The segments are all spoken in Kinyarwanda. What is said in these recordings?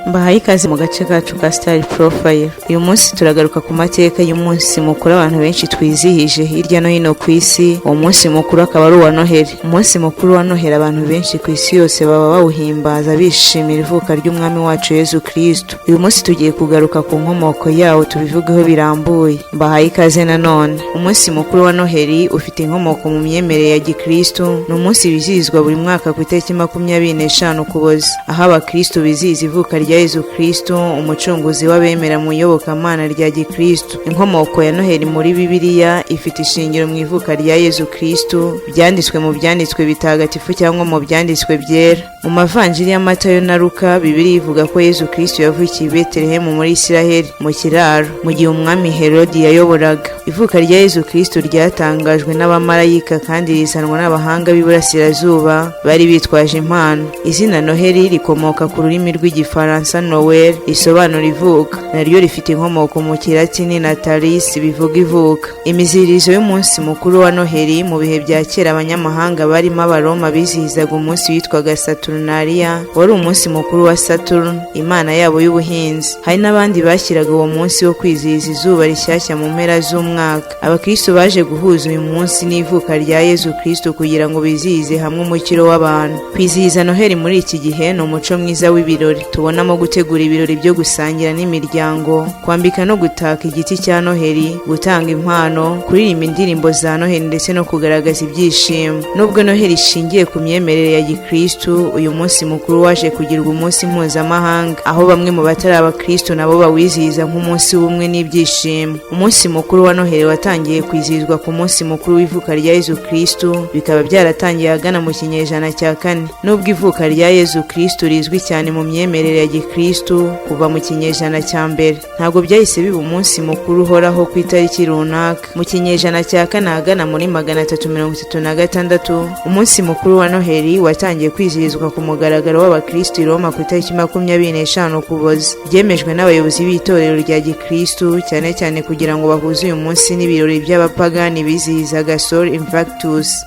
Mbahaye ikaze mu gace kacu ka Star Profile. Uyu munsi turagaruka ku mateka y'umunsi mukuru abantu benshi twizihije hirya no hino ku isi. Uwo munsi mukuru akaba ari uwa Noheli. Umunsi mukuru wa Noheli abantu benshi ku isi yose baba bawuhimbaza bishimira ivuka ry'umwami wacu Yezu Kristo. Uyu munsi tugiye kugaruka ku nkomoko yawo, tubivugeho birambuye. Mbahaye ikaze nanone. Umunsi mukuru wa Noheli ufite inkomoko mu myemerere ya Gikristo. Ni umunsi wizihizwa buri mwaka ku itariki 25 Ukuboza, aho abakristo bizihiza ivuka rya Yezu Kristo, umucunguzi w'abemera mu iyobokamana rya Gikristo. Inkomoko ya Noheli muri Bibiliya ifite ishingiro mu ivuka rya Yezu Kristo, byanditswe mu byanditswe bitagatifu cyangwa mu byanditswe byera. Mu mavanjiri ya Matayo na Luka, Bibiliya ivuga ko Yezu Kristo yavukiye i Betelehemu muri Isiraheli mu kiraro, mu gihe umwami Herodi yayoboraga. Ivuka rya Yezu Kristo ryatangajwe n'abamarayika kandi rizanwa n'abahanga b'iburasirazuba bari bitwaje impano. Izina Noheli rikomoka ku rurimi rw'igifaransa Noel, risobanura ivuka, naryo rifite inkomoko mu kilatini natalis, bivuga ivuka. Imiziririzo y'umunsi mukuru wa Noheli: mu bihe bya kera, abanyamahanga barimo Abaroma bizihizaga umunsi witwaga Saturnalia, wari umunsi mukuru wa Saturn, imana yabo y'ubuhinzi. Hari n'abandi bashyiraga uwo munsi wo kwizihiza izuba rishyashya mu mpera z'umwaka. Abakristo baje guhuza uyu munsi n'ivuka rya Yezu Kristo kugira ngo bizihize hamwe umukiro w'abantu. Kwizihiza Noheli muri iki gihe ni umuco mwiza w'ibirori tubonamo gutegura ibirori byo gusangira n'imiryango, kwambika no gutaka igiti cya Noheli, gutanga impano, kuririmba indirimbo za Noheli ndetse no kugaragaza ibyishimo. Nubwo Noheli ishingiye ku myemerere ya Gikristo, uyu munsi mukuru waje kugirwa umunsi mpuzamahanga, aho bamwe mu batari abakristo nabo bawizihiza nk'umunsi w'ubumwe n'ibyishimo. Umunsi mukuru wa Noheli watangiye kwizihizwa ku munsi mukuru w'ivuka rya Yezu Kristo, bikaba byaratangiye ahagana mu kinyejana cya kane. Nubwo ivuka rya Yezu Kristo rizwi cyane mu myemerere ya Gikristo kuva mu kinyejana cya mbere, ntabwo byahise biba umunsi mukuru uhoraho ku itariki runaka. Mu kinyejana cya kane, ahagana muri 336, umunsi mukuru wa Noheli watangiye kwizihizwa ku mugaragaro w'abakristo i Roma ku itariki 25 Ukuboza. Byemejwe n'abayobozi b'itorero rya Gikristo, cyane cyane kugira ngo bahuze uyu munsi n'ibirori by'abapagani bizihizaga Sol Invictus,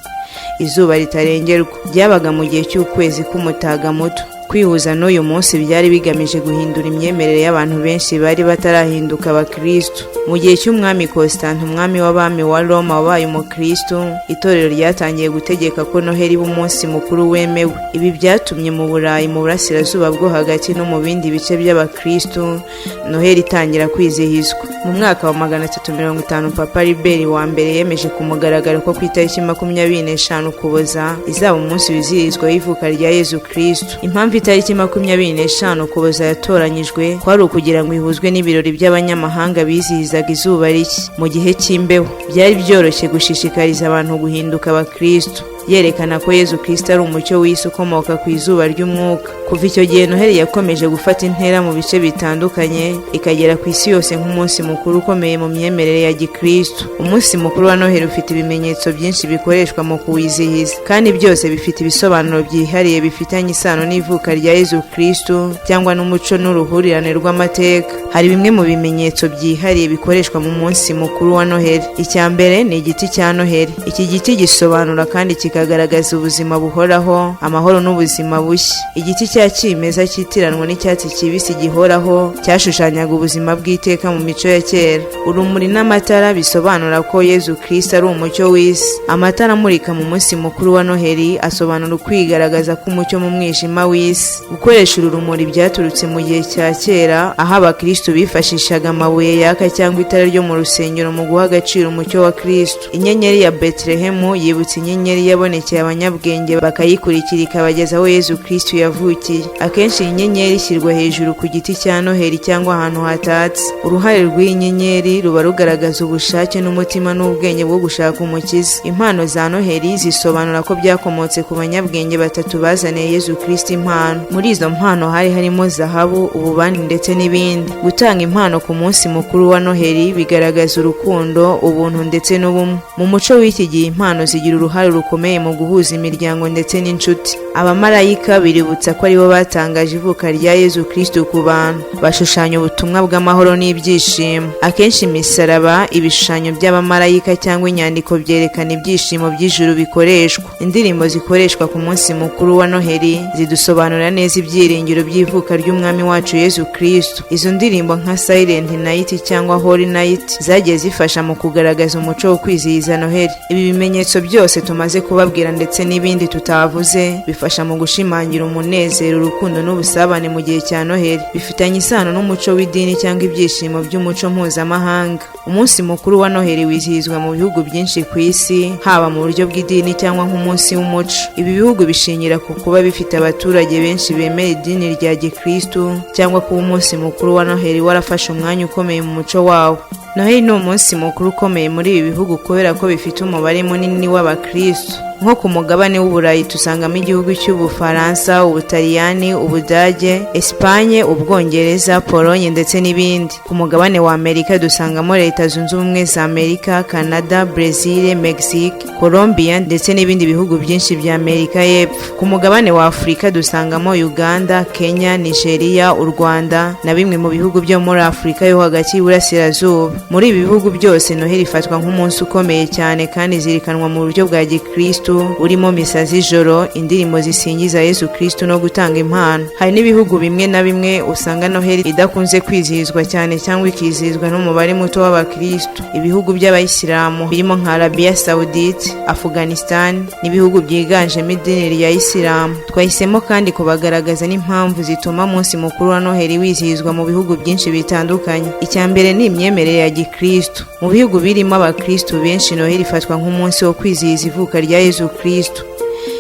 izuba ritarengerwa, byabaga mu gihe cy'ukwezi k'umutaga muto. Kwihuza n'uyu munsi byari bigamije guhindura imyemerere y'abantu benshi bari batarahinduka abakristo. Mu gihe cy'umwami Constantin, umwami w'abami wa Roma wabaye umukristo, itorero ryatangiye gutegeka ko Noheli iba umunsi mukuru wemewe. Ibi byatumye mu Burayi, mu burasirazuba bwo hagati no mu bindi bice by'abakristo Noheli itangira kwizihizwa. Mu mwaka wa 350, Papa Liberi wa mbere yemeje ku mugaragaro ko ku itariki 25 Ukuboza izaba umunsi wizihizwa w'ivuka rya Yezu Kristo. Impamvu itariki 25 Ukuboza yatoranyijwe kwari ukugira ngo ihuzwe n'ibirori by'abanyamahanga bizihizaga izuba rishya mu gihe cy'imbeho. Byari byoroshye gushishikariza abantu guhinduka abakristo, yerekana ko Yezu Kristo ari umucyo w'isi ukomoka ku izuba ry'umwuka. Kuva icyo gihe, Noheli yakomeje gufata intera mu bice bitandukanye, ikagera ku isi yose nk'umunsi mukuru ukomeye mu myemerere ya Gikristo. Umunsi mukuru wa Noheli ufite ibimenyetso byinshi bikoreshwa mu kuwizihiza, kandi byose bifite ibisobanuro byihariye bifitanye isano n'ivuka rya Yezu Kristo cyangwa n'umuco n'uruhurirane rw'amateka. Hari bimwe mu bimenyetso byihariye bikoreshwa mu munsi mukuru wa Noheli. Icya mbere ni igiti cya Noheli. Iki giti gisobanura kandi kikagaragaza ubuzima buhoraho, amahoro n'ubuzima bushya. Igiti cya kimeza cyitiranwa n'icyatsi kibisi gihoraho cyashushanyaga ubuzima bw'iteka mu mico ya kera. Urumuri n'amatara bisobanura ko Yezu Kristo ari umucyo w'isi. Amatara amurika mu munsi mukuru wa Noheli asobanura ukwigaragaza k'umucyo mu mwijima w'isi. Gukoresha uru rumuri byaturutse mu gihe cya kera, aho abakristo bifashishaga amabuye yaka cyangwa itara ryo mu rusengero mu guha agaciro umucyo wa Kristo. Inyenyeri ya Betelehemu yibutsa inyenyeri yabonekeye abanyabwenge bakayikurikira ikabageza aho Yezu Kristo yavukiye. Akenshi iyi nyenyeri ishyirwa hejuru ku giti cya Noheli cyangwa ahantu hatatse. Uruhare rw'iyi nyenyeri ruba rugaragaza ubushake n'umutima n'ubwenge bwo gushaka umukiza. Impano za Noheli zisobanura ko byakomotse ku banyabwenge batatu bazaniye Yezu Kristo impano. Muri izo mpano hari harimo zahabu, ububani ndetse n'ibindi. Gutanga impano ku munsi mukuru wa Noheli bigaragaza urukundo, ubuntu ndetse n'ubumwe. Mu muco w'iki gihe, impano zigira uruhare rukomeye. gakomeye mu guhuza imiryango ndetse n'inshuti. Abamarayika biributsa ko aribo batangaje ivuka rya Yezu Kristu ku bantu, bashushanya ubutumwa bw'amahoro n'ibyishimo. Akenshi imisaraba, ibishushanyo by'abamarayika cyangwa inyandiko byerekana ibyishimo by'ijuru bikoreshwa. Indirimbo zikoreshwa ku munsi mukuru wa Noheli zidusobanurira neza ibyiringiro by'ivuka ry'Umwami wacu Yezu Kristu. Izo ndirimbo nka Silent Night cyangwa Holy Night zagiye zifasha mu kugaragaza umuco wo kwizihiza Noheli. Ibi bimenyetso byose tumaze kubabwira ndetse n'ibindi tutavuze bifasha mu gushimangira umunezero, urukundo n'ubusabane mu gihe cya Noheli. Bifitanye isano n'umuco w'idini cyangwa ibyishimo by'umuco mpuzamahanga. Umunsi mukuru wa Noheli wizihizwa mu bihugu byinshi ku isi, haba mu buryo bw'idini cyangwa nk'umunsi w'umuco. Ibi bihugu bishingira ku kuba bifite abaturage benshi bemera idini rya gikristu cyangwa kuba umunsi mukuru wa Noheli warafashe umwanya ukomeye mu muco wawo. Noheli ni umunsi mukuru ukomeye muri ibi bihugu kubera ko bifite umubare munini w'abakristu. Nko ku mugabane w'Uburayi dusangamo igihugu cy'Ubufaransa, Ubutaliyani, Ubudage, Esipanye, Ubwongereza, Polonye ndetse n'ibindi. Ku mugabane wa Amerika dusangamo Leta Zunze Ubumwe za Amerika, Canada, Brezil, Mexique, Colombia ndetse n'ibindi bihugu byinshi bya Amerika y'Epfo. Ku mugabane wa Afurika dusangamo Uganda, Kenya, Nigeria, u Rwanda na bimwe mu bihugu byo muri Afurika yo hagati y'Iburasirazuba. Muri ibi bihugu byose, Noheli ifatwa nk'umunsi ukomeye cyane kandi izirikanwa mu buryo bwa gikristu, urimo misa z'ijoro, indirimbo zisingiza Yesu Kristu no gutanga impano. Hari n'ibihugu bimwe na bimwe usanga Noheli idakunze kwizihizwa cyane cyangwa ikizihizwa n'umubare muto w'abakristu. Ibihugu by'abayisilamu birimo nka Arabiya Saudite, Afghanistan n'ibihugu byiganjemo idini rya Isilamu. Twahisemo kandi kubagaragaza n'impamvu zituma umunsi mukuru wa Noheli wizihizwa mu bihugu byinshi bitandukanye. Icya mbere ni imyemerere ya gikristu. Mu bihugu birimo abakristu benshi, Noheli ifatwa nk'umunsi wo kwizihiza ivuka rya Yezu Kristu.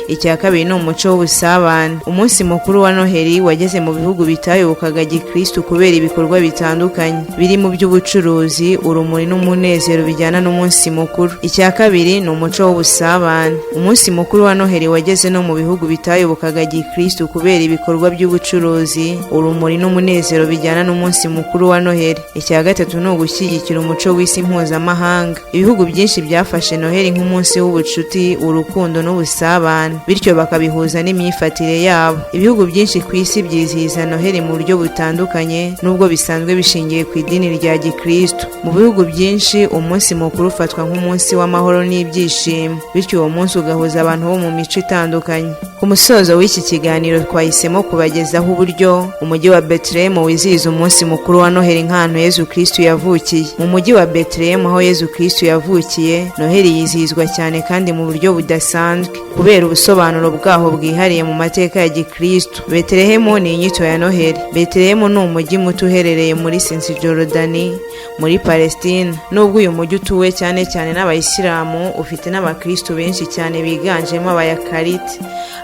Icya kabiri ni umuco w'ubusabane. Umunsi mukuru wa Noheli wageze mu bihugu bitayobokaga gikristu kubera ibikorwa bitandukanye biri mu by'ubucuruzi, urumuri n'umunezero bijyana n'umunsi mukuru. Icya kabiri ni umuco w'ubusabane. Umunsi mukuru wa Noheli wageze no mu bihugu bitayobokaga gikristu kubera ibikorwa by'ubucuruzi, urumuri n'umunezero bijyana n'umunsi mukuru wa Noheli. Icya gatatu ni ugushyigikira umuco w'isi mpuzamahanga. Ibihugu byinshi byafashe Noheli nk'umunsi w'ubucuti, urukundo n'ubusabane, bityo bakabihuza n'imyifatire yabo. Ibihugu byinshi ku isi byizihiza Noheli mu buryo butandukanye, nubwo bisanzwe bishingiye ku idini rya gikristu. Mu bihugu byinshi, umunsi mukuru ufatwa nk'umunsi w'amahoro n'ibyishimo, bityo uwo munsi ugahuza abantu bo mu mico itandukanye. Ku musozo w'iki kiganiro, twahisemo kubagezaho uburyo umujyi wa Bethlehem wizihiza umunsi mukuru wa Noheli nk'ahantu Yezu Kristu yavukiye. Mu mujyi wa Bethlehem, aho Yezu Kristu yavukiye, Noheli yizihizwa cyane kandi mu buryo budasanzwe kubera ubusobanuro bwaho bwihariye mu mateka ya gikristu. Bethlehem ni inyito ya Noheli. Bethlehem ni umujyi muto uherereye muri Cisjordanie, muri Palestine. Nubwo uyu mujyi utuwe cyane cyane n'abayisilamu, ufite n'abakristu benshi cyane biganjemo abayakariti,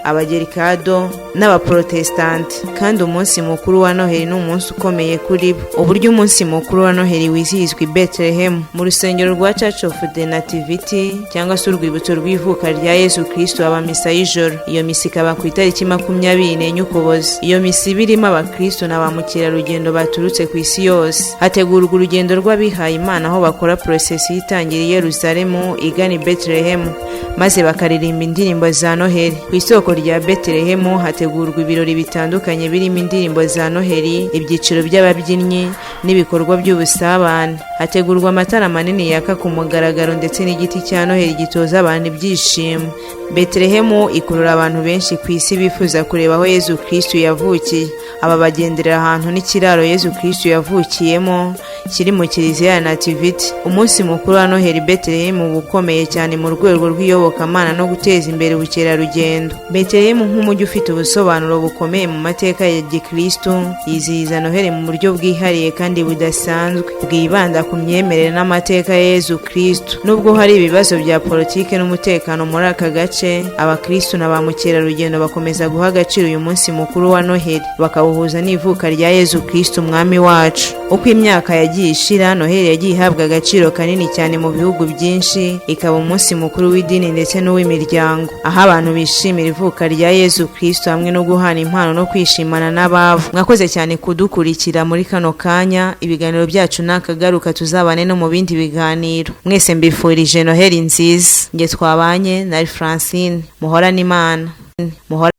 abagerikado n'abaprotesitanti, kandi umunsi mukuru wa Noheli ni umunsi ukomeye kuri bo. Uburyo umunsi mukuru wa Noheli wizihizwa i Bethlehem: mu rusengero rwa Church of the Nativity cyangwa se urwibutso rw'ivuka rya Yesu Kristo haba misa y'ijoro. Iyo misa ikaba ku itariki 24 Ukuboza. Iyo misa iba irimo abakristo na ba mukerarugendo baturutse ku isi yose. Hategurwa urugendo rw'abihaye Imana, aho bakora porosesi y'itangira i Yerusalemu igana i Bethlehem, maze bakaririmba indirimbo za Noheli. Ku isoko rya Bethlehem hategurwa ibirori bitandukanye birimo indirimbo za Noheli, ibyiciro by'ababyinnyi n'ibikorwa by'ubusabane. Hategurwa amatara manini yaka ku mugaragaro ndetse n'igiti cya Noheli gitoza abantu ibyishimo. Bethlehem ikurura abantu benshi ku isi bifuza kureba aho Yezu Kristu yavukiye. Aba bagenderera ahantu n'ikiraro Yezu Kristu yavukiyemo kiri mu kiliziya ya Nativity. Umunsi mukuru wa Noheli Bethlehem uba ukomeye cyane mu rwego rw'iyobokamana no guteza imbere ubukerarugendo. Bethlehem, nk'umujyi ufite ubusobanuro bukomeye mu mateka ya gikristu, yizihiza Noheli mu buryo bwihariye kandi budasanzwe, bwibanda ku myemerere n'amateka ya Yezu Kristu. Nubwo hari ibibazo bya politiki n'umutekano muri aka gace, abakristu na ba mukerarugendo bakomeza guha agaciro uyu munsi mukuru wa Noheli, bakawuhuza n'ivuka rya Yezu Kristu Umwami wacu. Uko imyaka yagiye ishira, Noheli yagiye ihabwa agaciro kanini cyane mu bihugu byinshi, ikaba umunsi mukuru w'idini ndetse n'uw'imiryango, aho abantu bishimira ivuka ivuka rya Yezu Kristo, hamwe no guhana impano no kwishimana n'ababo. Mwakoze cyane kudukurikira muri kano kanya. Ibiganiro byacu nakagaruka, tuzabane no mu bindi biganiro. Mwese mbifurije Noheli nziza. Njye twabanye nari Francine. Muhorane Imana, muhora.